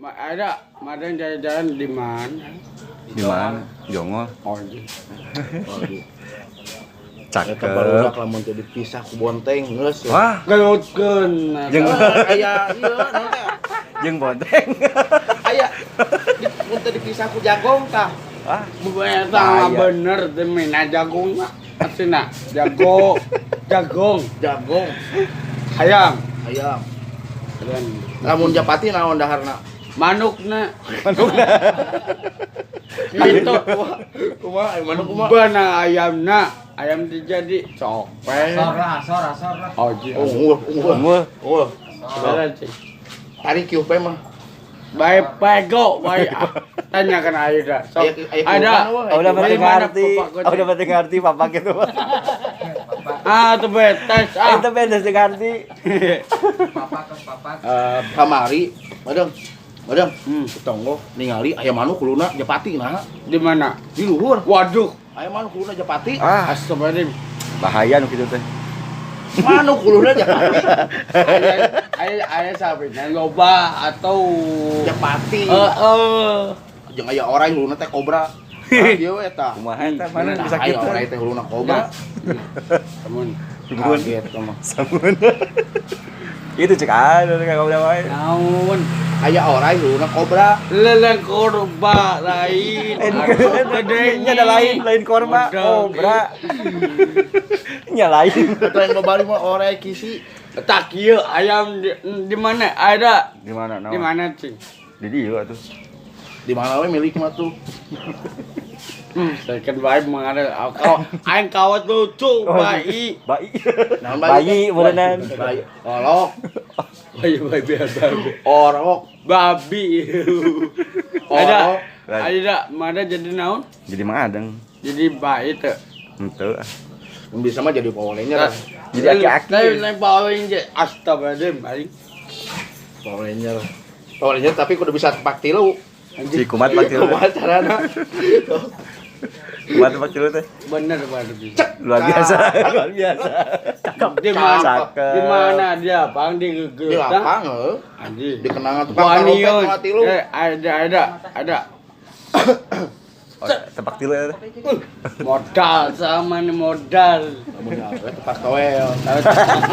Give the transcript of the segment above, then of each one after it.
Ada, ada yang jalan-jalan di mana? Di mana? Jongol. Oh, iya. Eta Cakep. Barudak lamun teu dipisah ku bonteng geus ya. Wah, Gelutkeun. Jeung Aya ieu naon teh? Jeung bonteng. Aya di mun teu dipisah ku jagong tah. Wah, Bukan eta Bahaya. Mah bener teh mina jagung mah. Asina jago, jagong, Jagong, hayam. Hayam. Keren. Lamun japati naon daharna? Manukna. Manukna. Gitu. Kumaha aya manuk kumaha? Beunang ayamna, ayam dijadi sok we. Asor lah, asor, asor lah. Oh, iya. Unggul, unggul. Unggul. Unggul. Saudara, cing. Tarik kieu pe mah. Baik pego, baik. Tanyakan Aida. Sok. Aya aya Ada. Oh, udah penting Bagaimana ngerti. bapak Oh, udah penting ngerti papa gitu. Ah, tuh betes ah. Itu beda sih ngerti. Papak ke papak. Eh, Kamari, madang. Madang, Tonggo. Ningali aya manuk huluna japati nah. Di mana? Di luhur. Waduh, Aya manuk huluna japati. Ah, astagfirullahaladzim. Bahaya nu kitu teh. Manuk huluna japati. Aya aya aya sabina loba atau Japati. Heeh. Jeung aya orang huluna teh kobra. Ah, dieu eta. Kumaha eta mana Nah, bisa aya kitu? orai teh huluna kobra. Temun. Samun. Kaget mah. Samun. Itu cek ada kagak udah wae. Naon? Aya orai huluna kobra. Leleng korba lain. Gede nya ada lain, lain korba, kobra. Nya lain. Atau yang babari mah orai kisi. Tak kieu ayam di mana? Ada. Di mana naon? Di mana, cing? Di dieu atuh. Di mana we milik mah tuh. Saya kan baik mengadil. Kau aing kawat lucu, bayi. Bayi. Naon Bayi beneran. Bayi. Olok. Bayi bayi babi. Orok. Babi. Ada. Orok. Ada mana jadi naon? Jadi Mang Adeng. Jadi bayi teh. Henteu. Mun bisa mah jadi Power Ranger. Jadi aki-aki. Lain lain Power Ranger. Astagfirullahaladzim, aing. Power Ranger. Power Ranger tapi kudu bisa tepak tilu. Si kumat pak tilu. Kumaha carana? Kumat pak tilu teh. Bener bener bisa. Luar biasa, luar biasa. Di mana? Cakep. Di mana dia? Bang di Di lapang heuh. Anjing. Di kenangan tukang karompet Wanion. malah tilu. Eh, ada ada ada. Oh, tepak tilu ya teh. Modal sama nih modal. Lamun we tepak toel.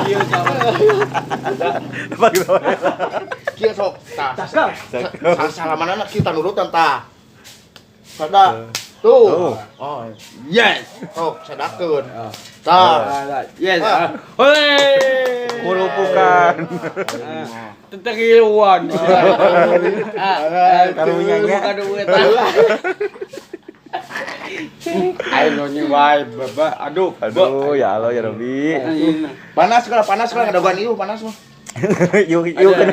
Iya sama. Tepak tilu. Kieu sok tah. Salamanana kita nurutan tah. Sada. Tuh. Tuh. Oh, Yes. sok sadakeun. Tah. Ada. Yes. Ah. Hoi. Kurupukan. Tetekiluan. Karunya nya. Ayo nonyi wae bapak. Aduh. Aduh, ya Allah ya Rabbi. Panas kalau panas kalau ngadaguan ieu panas mah. Yuk yuk kan.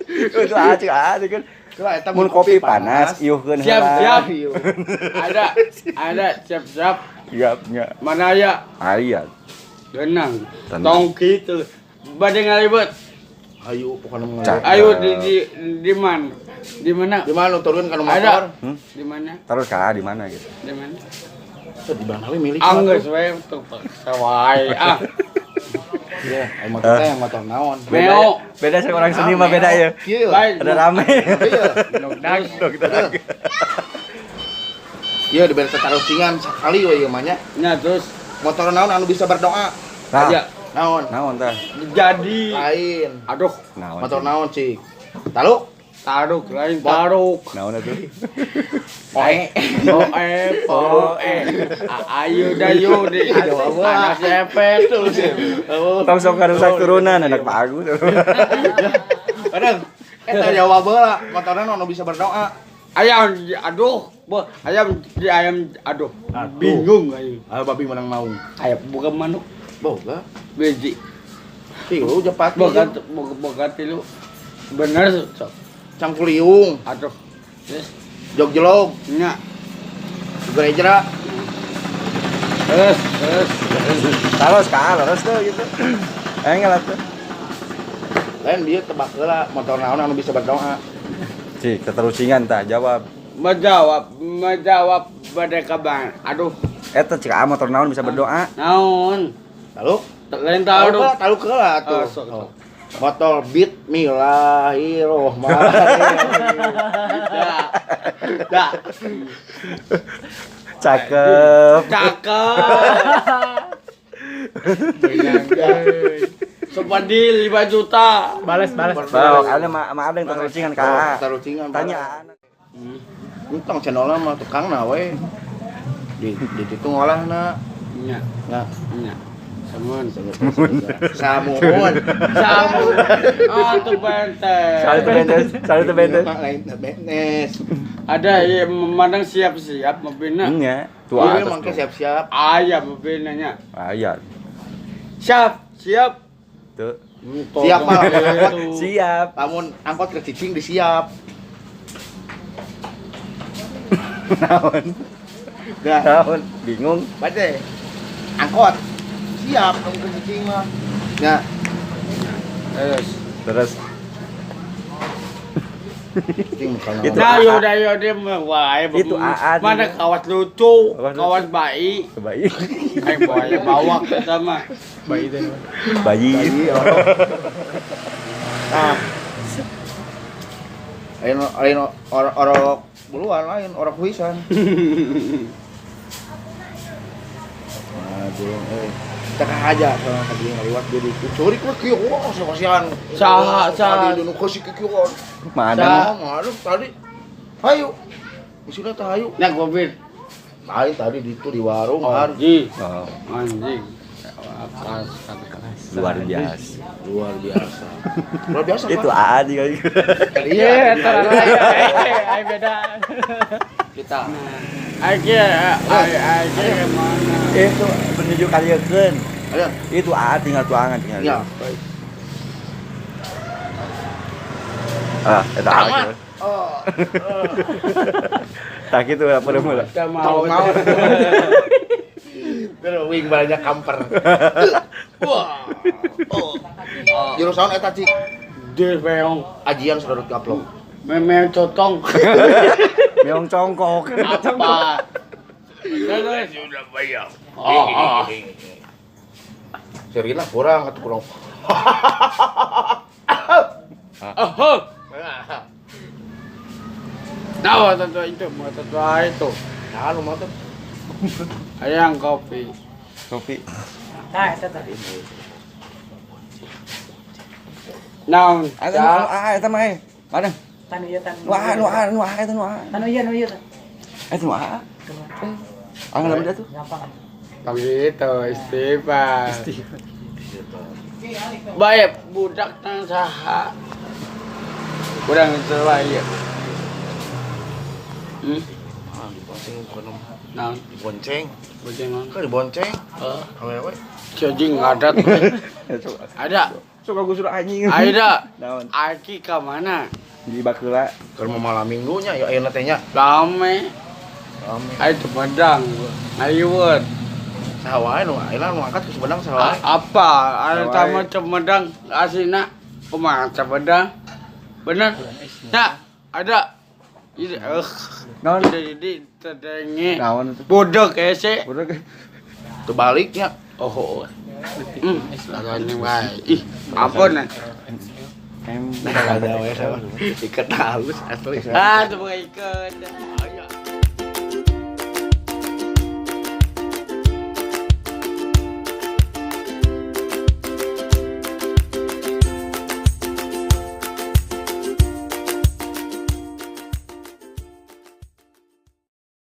Itu acik acik kan. Kela eta Mun kopi panas, iuhkeun Siap heula. siap. Ada ada siap siap. Siap nya. Mana ya? Aya. Tenang. Tenang. Tong gitu. Bade ngalibet. Ayo pokoknya mah. Cak. Ayo di mana? Di mana? Di mana turun kana motor? Ada. Hmm? Di mana? Terus kalah di mana gitu. Di mana? Tuh, di mana we milik mah Anggeus tuh. we tuh paksa wae. Ah, Iya, aya motor teh motor naon? Beda, Meo. beda sama orang seni mah beda ya. Kieu. Baik. Ada rame. Iya. Nogdag. Iya dibere tatarucingan sakali we ieu mah nya. Nya terus Motor naon anu bisa berdoa? Nah, aja Naon? naon tah? jadi Lain. aduh Naon. Motor naon cik? Taluk? Taruk lain taruk. Naon atuh? Poe. Poe poe. Ayo dayu di anak sepet. Tong sok karusak turunan anak Pak Agus. Kadang eta jawab heula, motorna naon anu bisa berdoa. Ayam aduh, ayam di ayam aduh. Aduh. Bingung ayo. Ayo babi menang naung. Ayam bukan manuk Boga. biji. Tilu japati. Boga boga boga tilu. Bener sok. Cangkuliung, Aduh. Terus jogjelog, nya gerejra. terus terus. Terus kalah terus tuh gitu. Engel atuh. Lain dia tebak heula motor naon anu bisa berdoa. Cik, keterucingan tah jawab. Menjawab menjawab pada kabar. Aduh, Eta cik ah motor naon bisa berdoa. naon? Taluk? Lain taruk. Taluk heula atuh. Ah, sok, sok. Motor Beat Bismillahirrohmanirrohim. Dah. Dah. Cakep. Cakep. Sepadi 5 juta. Balas balas. Bang, ada ma ada yang tarucingan ka. Tarucingan. Tanya. Entong channelna mah tukangna we. Di ditu ngolahna. Nya. Nya. Nya. Samun. Samun. Samun. Ah, tuh bentes. Soalnya tuh bentes, soalnya tuh bentes. Lain bentes. Ada ya memandang siap-siap mobilnya. Nya. Tuh Iya, atas. mangke siap-siap. Ayah mobilnya nya. Aya. Siap, siap. Tuh. Siap mah. Siap. Lamun angkot ke cicing disiap. Naon? Dah. Naon? Bingung. Baca. Angkot. Siap lamun ke cicing mah. Nya. Terus. Terus Cicing mukana. Itu Nah, AA. yaudah yaudah mah Itu AA Mana juga. kawas lucu, Kawas lucu. kawas bayi. Bayi. Ayo bawa bawa kita mah. Bayi teh. Bayi. Nah. Lain lain orok buluan lain orok huisan. Aduh, Cek aja soalnya tadi ngaliwat dia dicuri ku kieu wah kasihan. Saha, saha. Tadi nu kasih kieu. Mana? Mana tadi. Hayu. Isina teh hayu. Nak mobil. Lain tadi di itu di warung har. Anjing. Oh, Anjing. Keras, keras. luar biasa. Luar biasa. Luar biasa. Itu AA juga. Iya, antara lain. Ayo beda. Kita. Ayo, ayo, ayo mana? Itu menuju kaliekeun. Ayo. Itu AA tinggal tuangan tinggal. Ya. Ah, eta AA. gitu. Oh. Tak gitu apa mula. Kita mau. Mau. Terus wing banyak kamper. Wah. Oh. Jurus naon eta cik? Dia peong. Ajian saudara gaplok. Memang cotong. Meong congkok. Apa? Terus sudah bayar. Oh, oh. Serina kurang atau kurang. Oh. Nah, tentu itu, mau tentu itu. Nah, lu mah tuh. Ayang kopi. Kopi. Nah, eta tadi. Naon? Eta nu AA eta mah. Mana? Tanu ieu tanu. Nu AA, nu AA, nu AA eta nu AA. Tanu ieu nu ieu. Eta nu AA. Anggal beda tuh. Gampang. Begitu, istighfar. Baik, budak nang saha. Kurang itu wae. Ah, dibonceng bukan Naon? dibonceng. Bonceng naon? Kan dibonceng. Heeh. Awewe. Cojing ngadat. Ada. Suka gusur anjing. Aida. Naon? Aki ka mana? Di bakeula. Keur mau malam minggunya ya ayeuna teh nya. Rame. Rame. Ayo Sumedang. Ayo. Saha wae nu ayeuna nu angkat ke Sumedang saha wae. Apa? Ada Saha tamu wae. Sumedang asina. Kumaha Sumedang? Bener? Nah, ada. Ini Naon? Jadi tedenge. Naon itu? Bodok ese. Bodoh. Tebaliknya. Oh. Lalani wae. Ih, ampun. Em. Ada wae sama. Ikat halus asli. Ah, tuh ikan.